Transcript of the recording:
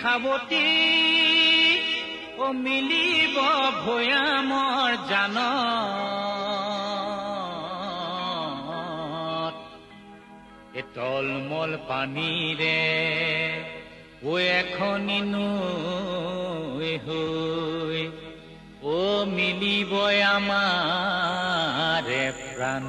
সাৱটি ও মিলিব ভৈয়ামৰ জানত। এ তলমল পানীৰে ও এখনি নৈ হৈ ও মিলিব আমাৰে প্ৰাণ।